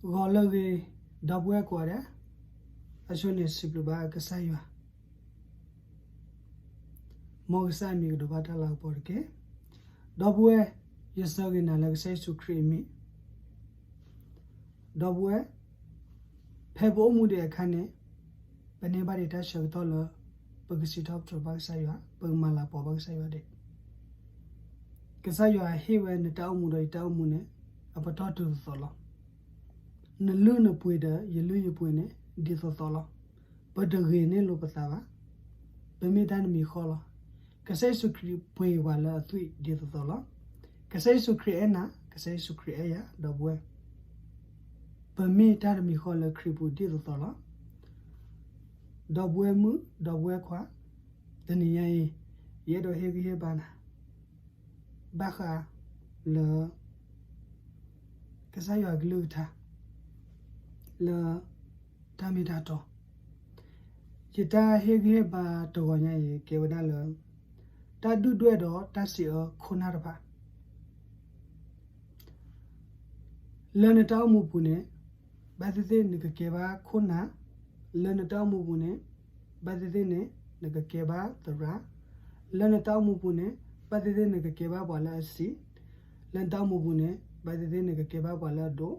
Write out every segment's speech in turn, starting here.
ဂီၤလၢအဂ့ၤ, ဒီပုၢ်ဝဲၢ်ကိးဂၤဒဲး, အဆိန့ၣ်စံးဘျုးဘၣ်ကစၢ်ယွၤ, မ်ကစၢ်အမံၤကဒိးဘၣ်တၢ်လၤကပီၤတက့ၢ်. ဒီပုၢ်ဝဲၢ်, ယဆၢဂ့ၤနၤလၢကစၢ်ယ့ၣ်ၡူးခရံာ်အမံၤ. ဒီပုၢ်ဝဲၢ်, ဖဲပအိၣ်မူဒံးအခါန့ၣ်, ပန့ၢ်ဘၣ်ဒံးတၢ်ဆၢကတီၢ်လၢ ပကစံးထီၣ်ပတြၢၤဘၣ်ကစၢ်ယွၤ, ပကမၤလၤကပီၤဘၣ်ကစၢ်ယွၤဒံး. ကစၢ်ယွၤဟ့ၣ်ဝဲနတၢ်အိၣ်မူဒီးယတၢ်အိၣ်မူန့ၣ် အပတီၢ်တုၤသိးသိးလီၤ. နလုၢ်နပှ့ၤဒီးယလုၢ်ယပှ့ၤန့ၣ် ဒ်သိးသိးလီၤ. ပတဂ့ၤန့ၢ်လိာ်ပသးဘၣ်. ပမ့ၢ်တၢ်တမံၤဃီလီၤ. ကစၢ်ယ့ၣ်ၡူးခရံာ်ပှ့ၤပှၤလၢအသွံၣ်ဒ်သိးသိးလီၤ. ကစၢ်ယ့ၣ်ၡူးခရံာ်အဲၣ်နၤ, ကစၢ်ယ့ၣ်ၡူးခရံာ်အဲၣ်ယၤ, ဒီပုၢ်ဝဲၢ်, ပမ့ၢ်တၢ်တမံၤဃီလၢခရံာ်ပူၤဒ်သိးသိးလီၤ. ဒီပုၢ်ဝဲၢ်မုၣ်, ဒီပုၢ်ဝဲၢ်ခွါ, တနံၤညါအံၤ, ယအဲၣ်ဒိးဟ့ၣ်ဂံၢ်ဟ့ၣ်ဘါနၤ ဘၣ်ဃးလၢ ကစၢ်ယွၤကလုၢ်ကထါ လၢတၢ်မ့ၢ်တၢ်တီ. ယတၢ်ဟ့ၣ်ဂံၢ်ဟ့ၣ်ဘါတဂီၤညါအံၤ ကဲဝဲဒၣ်လၢ တၢ်ဒုၣ်ဒွဲၣ်ဒီးတၢ်စံးအၢခိၣ်နၢ်တဖၣ် လၢနတၢ်အိၣ်မူပူၤန့ၣ် ဘၣ်သ့ၣ်သ့ၣ်နကကဲဘၣ်ခိၣ်နၢ်, လၢနတၢ်အိၣ်မူပူၤန့ၣ် ဘၣ်သ့ၣ်သ့ၣ်န့ၣ် နကကဲဘၣ်သရၣ်, လၢနတၢ်အိၣ်မူပူၤန့ၣ် ဘၣ်သ့ၣ်သ့ၣ်နကကဲဘၣ်ပှၤလၢအစံး, လၢနတၢ်အိၣ်မူပူၤန့ၣ် ဘၣ်သ့ၣ်သ့ၣ်နကကဲဘၣ်ပှၤလၢအဒိၣ်,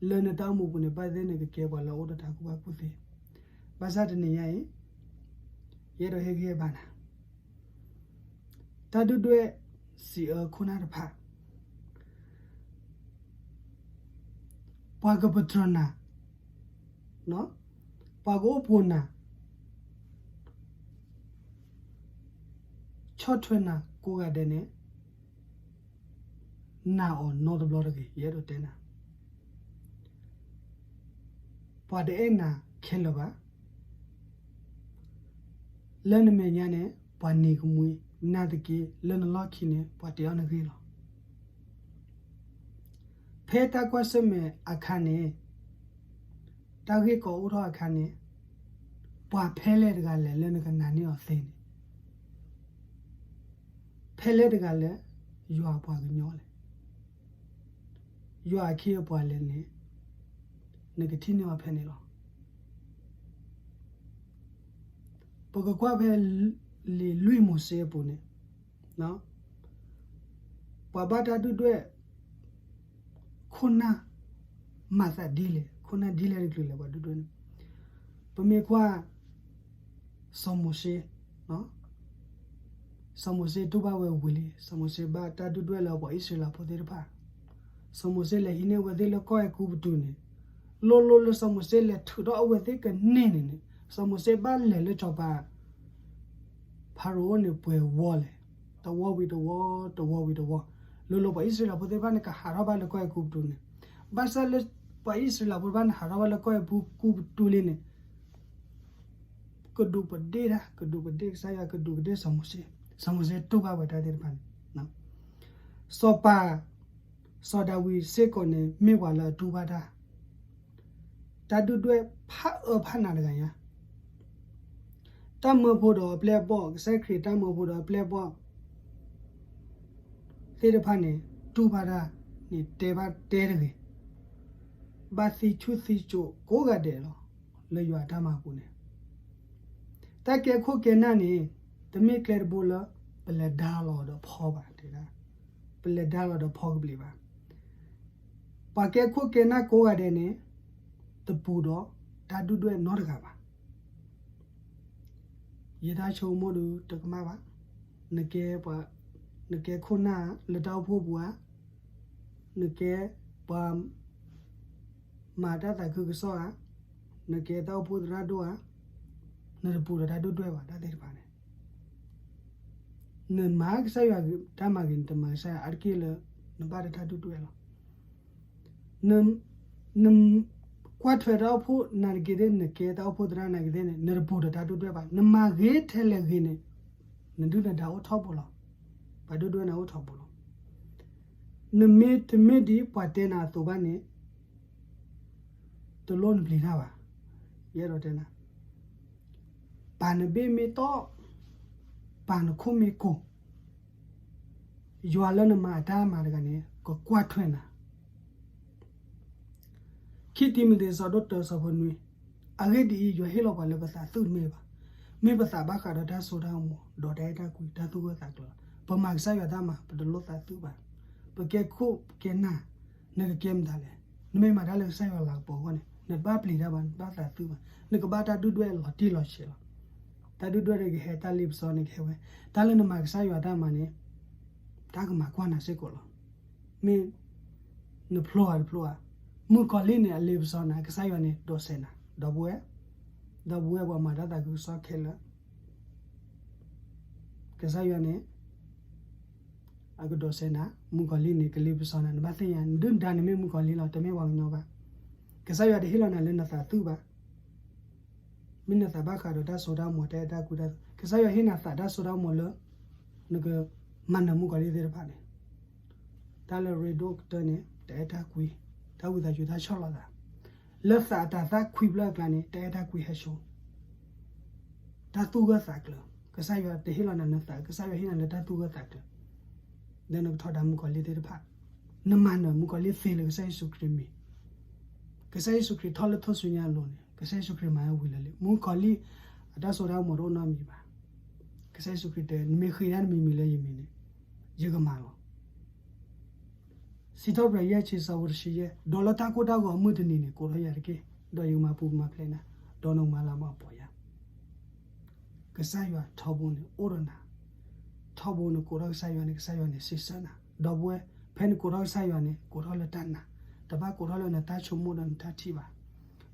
လၢနတၢ်အိၣ်မူပူၤန့ၣ် ဘၣ်သ့ၣ်သ့ၣ်နကကဲပှၤလၢအအိၣ်ဒီးတၢ်ကူၣ်ဘၣ်ကူၣ်သ့. ဘၣ်ဆၣ်တနံၤညါအံၤ ယအဲၣ်ဒိးဟ့ၣ်ဂံၢ်ဟ့ၣ်ဘါနၤ တၢ်ဒုၣ်ဒွဲၣ်စံးအၢခိၣ်နၢ်တဖၣ်, ပှၤကပတြၢၤနၤ, ပှၤကအိၣ်ပိာ်နၤ, ဆီၣ်ထွဲနၤကိးဂၤဒဲးန့ၣ် နာ်အီၤနီတဘျီတဂ့ၤ, ယအဲၣ်ဒိးတဲနၤ. ပှၤတအဲၣ်နၤခဲလၢာ်ဘၣ်. လၢနမဲာ်ညါန့ၣ် ပှၤနံၤကမှံ, နာ်သက့ လၢနလီၢ်ခံန့ၣ် ပှၤတဲအီၤနဂ့ၢ်လီၤ. ဖဲတၢ်ကွၢ်ဆၢၣ်မဲာ်အခါန့ၣ်, တၢ်ဂ့ၢ်ကီအိၣ်ထီၣ်အခါန့ၣ်, ပှၤဖဲလဲၣ်တဂၤလဲၣ်လၢနကနာ်န့ၢ်အီၤသ့န့ၣ်, ဖဲလဲၣ်တဂၤလၢယွၤအပှၤကညီလဲၣ်, ယွၤအခ့အပှၤလဲၣ်န့ၣ် နကထံၣ်န့ၢ်အီၤဖဲန့ၣ်လီၤ. ပကကွၢ်ဖဲလံာ်လွံၢ်မိၤၡ့အပူၤန့ၣ်, ပှၤဘၣ်တၢ်ဒုၣ်ဒွဲၣ် ခိၣ်နၢ်မၤသးဒ်လဲၣ်, ခိၣ်နၢ်ဒ်လဲၣ်တကလုာ်လဲၣ် ပှၤဒုၣ်ဒွဲၣ်န့ၣ်. ပမ့ၢ်ကွၢ် စီၤမိၤၡ့, စီၤမိၤၡ့တူၢ်ဘၣ်ဝဲဝံၤလံ, စီၤမိၤၡ့ဘၣ်တၢ်ဒုၣ်ဒွဲၣ်လၢပှၤအံၣ်စရ့လးဖိသ့ၣ်တဖၣ်, စီၤမိၤၡ့လဲၤဟံးန့ၢ်အဝဲသ့ၣ်လၢကီၢ်အဲၤကူပတူးန့ၣ်, လိၣ်လိၣ်လၢစီၤမိၤၡ့လဲၤထုးထီၣ်အဝဲသ့ၣ်ကန့ၢ်န့ၣ်န့ၣ်, စီၤမိၤၡ့ဘၣ်လဲၤလၢစီၤပၤ ဖၤရိၤအိၣ်န့ၣ်ပှဲၤဝီလဲၣ်, တဝီဝံၤတဝီ, တဝီဝံၤတဝီ, လိၣ်လိၣ်ပှၤအံၣ်စရ့လးဖိသ့ၣ်တဖၣ်န့ၣ် ကဟးထီၣ်ဘၣ်လၢကီၢ်အဲၤကူပတူးန့ၣ်, ဘၣ်ဆၣ်လၢပှၤအံၣ်စရ့လးဖိတဖၣ်န့ၣ် ဟးထီၣ်ဘၣ်လၢကီၢ်အဲၤကူပတူးလံန့ၣ် ကဒူးပဒ့ၣ်တၢ်, ကဒူးပဒ့ၣ်ကစၢ်ယွၤ, ကဒူးကဒ့ၣ်စီၤမိၤၡ့, စီၤမိၤၡ့တူၢ်ဘၣ်ဝဲတၢ်သ့ၣ်တဖၣ်န့ၣ်, စီၤပၤ, စီၤဒၤဝံးစ့ၢ်ကီးန့ၣ် မ့ၢ်ပှၤလၢအတူၢ်ဘၣ်တၢ်, တၢ်ဒုၣ်ဒွဲၣ်ဖးအၢဖးနးတဂၤညါ, တၢ်မၢဖိဒီးအပျဲၢ်အဘီၣ်, ကစၢ်ခရံာ်တၢ်မၢဖိဒီးအပျဲၢ်အဘီၣ် သ့ၣ်တဖၣ်န့ၣ် တူၢ်ဘၣ်တၢ်န့ၣ် တဲဘၣ်တဲတဂ့ၤ, ဘၣ်သံဆူၣ်သံစိးကိးဂၤဒဲးလီၤ. လၢယွၤအတၢ်မၤပူၤန့ၣ်, တၢ်ကဲခိၣ်ကဲနၢ်န့ၣ် တမ့ၢ်ကျဲတဘိလၢ ပလဲၤဒါလီၤဒီးဖီဘၣ်, တဲဒၣ်, ပလဲၤဒါလီၤဒီးဖီကဘျံးဘၣ်. ပှၤကဲခိၣ်ကဲနၢ်ကိးဂၤဒဲးန့ၣ် တပူၤဒီးတၢ်ဒုၣ်ဒွဲၣ်နီတဂၤဘၣ်. ယတၢ်ဆိကမိၣ်ဒုးတကမၣ်ဘၣ်. နကဲပှၤ, နကဲခိၣ်နၢ်လၢတၢ်အိၣ်ဖှိၣ်ပူၤဧါ, နကဲပှၤမၤတၢ်သးခုကစီၣ်ဧါ, နကဲတၢ်အိၣ်ဖှိၣ်သရၣ်ဒိၣ်ဧါ, နတပူၤဒီးတၢ်ဒုၣ်ဒွဲၣ်ဘၣ် တၢ်သ့ၣ်တဖၣ်န့ၣ်. နမၤကစၢ်ယွၤတၢ်မၤဂ့ၤ နတမၤကစၢ်ယွၤအါတက့ၢ်လၢ နဘၣ်ဒီးတၢ်ဒုၣ်ဒွဲၣ်လီၤ. နကွၢ်ထွဲတၢ်အိၣ်ဖှိၣ်နာ်သက့သ့ၣ်, နကဲတၢ်အိၣ်ဖှိၣ်သရၣ်နာ်သက့သ့ၣ်န့ၣ် နတပူၤဒီးတၢ်ဒုၣ်ဒွဲၣ်ဘၣ်. နမၤဂ့ၤထဲလဲၣ်ဂ့ၤန့ၣ် နဒုၣ်နဒါအိၣ်ထီဘိလီၤ. ပှၤဒုၣ်ဒွဲၣ်န့ၣ်အိၣ်ထီဘိလီၤ. နမ့ၢ်တမ့ၢ်ဒ်ပှၤတဲနၤအသိးဘၣ်န့ၣ် တလိၣ်နပျံၤတၢ်ဘၣ်. ယအဲၣ်ဒိးတဲနၤ, ပာ်နဘ့ၣ်မ့ၢ်တီၢ်, ပာ်နခိၣ်မ့ၢ်ကိၤ, ယွၤလၢနမၤအတၢ်မၤတဂၤန့ၣ် ကကွၢ်ထွဲနၤ. ခံတံၤမသ့း အဆၢဒိၣ်တၢ အဆၢဖိနွံ, အဂ့ၢ်ဒ်အံၤ, ယွၤဟ့ၣ်လီၤပှၤလၢပသးသူၣ်တမ့ၢ်ဘၣ်. မ့ၢ်ပသးဘၣ်ဃးဒီးတၢ်စိတၢ်ကမီၤ, ဒီးတၢ်အဲၣ်တၢ်ကွံ, တၢ်သူၣ်ဂၢၢ်သးကျၢၤလီၤ. ပမၤကစၢ်ယွၤတၢ်မၤ, ပတလိၣ်သးသူၣ်ဘၣ်. ပကဲခိၣ်ပကဲနၢ်, နကကဲမတၤလဲၣ်. နမ့ၢ်မၤတၢ်လၢကစၢ်ယွၤလၤကပီၤအဂီၢ်န့ၣ်, နတဘၣ်ပျံၤတၢ်ဘၣ်, နတဘၣ်သးသူၣ်ဘၣ်. နကဘၣ်တၢ်ဒုၣ်ဒွဲၣ်လီၤတံၢ်လီၤဆဲးလီၤ. တၢ်ဒုၣ်ဒွဲၣ်န့ၣ်ကဟဲ, တၢ်လ့ပစီန့ၣ်ကဟဲဝဲ. တၢ်လၢနမၤကစၢ်ယွၤတၢ်မၤန့ၣ်, တၢ်ကမၤကွၢ်နၤစ့ၢ်ကီးလီၤ. မ့ၢ်နဖျိဧါတဖျိဧါ, မုၣ်ကီၤလံၢ်န့ၣ် အလ့ပစီနၤ, ကစၢ်ယွၤန့ၣ်ဒိးစဲးနၤ, ဒီပုၢ်ဝဲၢ်, ဒီပုၢ်ဝဲၢ် ပှၤမၤတၢ်သးခုကစီၣ်ခဲလၢာ်, ကစၢ်ယွၤန့ၣ် အကဒိးစဲးနၤ, မုၣ်ကီၤလံၢ်န့ၣ် ကလ့ပစီနၤ, နဘၣ်သ့ၣ်ညါ, နဒုၣ်ဒါန့ၣ်မ့ၢ်မုၣ်ကီၤလံၢ်လီၤ, တမ့ၢ်ပှၤကညီဘၣ်. ကစၢ်ယွၤတဟ့ၣ်လီၤနၤလၢနသးသူၣ်ဘၣ်. မ့ၢ်နသးဘၣ်ဃးဒီးတၢ်စိတၢ်ကမီၤ, တၢ်အဲၣ်တၢ်ကွံ, တၢ်, ကစၢ်ယွၤဟ့ၣ်နၤသးတၢ်စိတၢ်ကမီၤလၢ နကမၤနၢၤမုၣ်ကီၤလံၢ်သ့ၣ်တဖၣ်န့ၣ်, တၢ်လၢအရ့ဒိၣ်ကတၢၢ်န့ၣ် တၢ်အဲၣ်တၢ်ကွံ, တၢ်ဝံသးစူၤတၢ်ဆီၣ်လီၤသး, လၢသးအတၤသၣ်ခွံဖျၢၣ်အကျါန့ၣ် တၢ်အဲၣ်တၢ်ကွံဟဲဆိ, တၢ်သူၣ်ဂၢၢ်သးကျၢၤ, ကစၢ်ယွၤတဟ့ၣ်လီၤနၤလၢသး, ကစၢ်ယွၤဟ့ၣ်နၤလၢတၢ်သူၣ်ဂၢၢ်သးကျၢၤ, လၢနကထီဒါမုၣ်ကီၤလံၢ်သ့ၣ်တဖၣ်, နမၤနၢၤမုၣ်ကီၤလံၢ်သ့လၢကစၢ်ယ့ၣ်ၡူးခရံာ်မံၤ, ကစၢ်ယ့ၣ်ၡူးခရံာ်ထီၣ်လၢထူၣ်စုညါအလိၤန့ၣ် ကစၢ်ယ့ၣ်ၡူးခရံာ်မၤဝံၤလၢာ်လံ, မုၣ်ကီၤလံၢ်အတၢ်စိတၢ်ကမီၤတအိၣ်နီတမံၤဘၣ်. ကစၢ်ယ့ၣ်ၡူးခရံာ်တဲ နမ့ၢ်ဃ့ဒၣ်နမံၤမံၤလၢယမံၤန့ၣ်, ယကမၤလီၤ. စံးထီၣ်ပတြၢၤ ယဲၢ်ဆံ အဆၢဖိတဆံယဲၢ်, ဒီးလၢတၢ်ကိၢ်တၢ်ဂီၤအမုၢ်တနံၤန့ၣ် ကိးထီၣ်ယၤတက့ၢ်, ဒီးယကမၤပူၤမၤဖျဲးနၤ, ဒီးနကမၤလၤမၤကပီၤယၤ. ကစၢ်ယွၤထီဘိန့ၣ်အိၣ်ဒီးနၤ, ထီဘိနကိးထီၣ်ကစၢ်ယွၤန့ၣ် ကစၢ်ယွၤန့ၣ်စံးဆၢနၤ, ဒီပုၢ်ဝဲၢ်, ဖဲနကိးထီၣ်ကစၢ်ယွၤန့ၣ် ကိးထီၣ်လၢတၢ်နာ်, တဘၣ်ကိးထီၣ်လၢနတၢ်ဆိကမိၣ်ဒီးနတၢ်ထံၣ်ဘၣ်.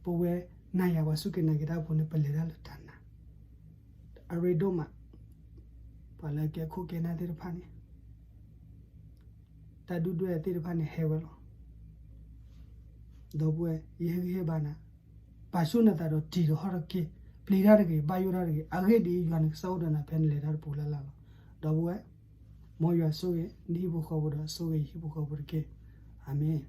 ပဝဲနၤယၤပှၤစူၢ်က့ၤနာ်က့ၤတၢ်ဖိန့ၣ် ပလဲၤတၢ်လၢတၢ်နာ်, အရ့ဒိၣ်မး, ပှၤလၢကဲခိၣ်ကဲနၢ်သ့ၣ်တဖၣ်န့ၣ် တၢ်ဒုၣ်ဒွဲၣ်သ့ၣ်တဖၣ်န့ၣ်ဟဲဝဲလီၤ. ဒီပုၢ်ဝဲၢ်, ယဟ့ၣ်ဂံၢ်ဟ့ၣ်ဘါနၤ, ပာ်ဆူၣ်နသးဒီးတံၤဒီးဟီၣ်တက့ၢ်, ပျံၤတၢ်တဂ့ၤ, ဘၣ်ယိၣ်တၢ်တဂ့ၤ, အဂ့ၢ်ဒ်အံၤ, ယွၤနကစၢ်အိၣ်ဒီးနၤ ဖဲနလဲၤတၢ်တပူၤလၢ်လၢ်လီၤ. ဒီပုၢ်ဝဲၢ်, မ်ယွၤဆိၣ်ဂ့ၤ, နဟံၣ်ဖိဃီဖိဒီးဆိၣ်ဂ့ၤယဟံၣ်ဖိဃီဖိတက့ၢ်. အၤမ့ၣ်.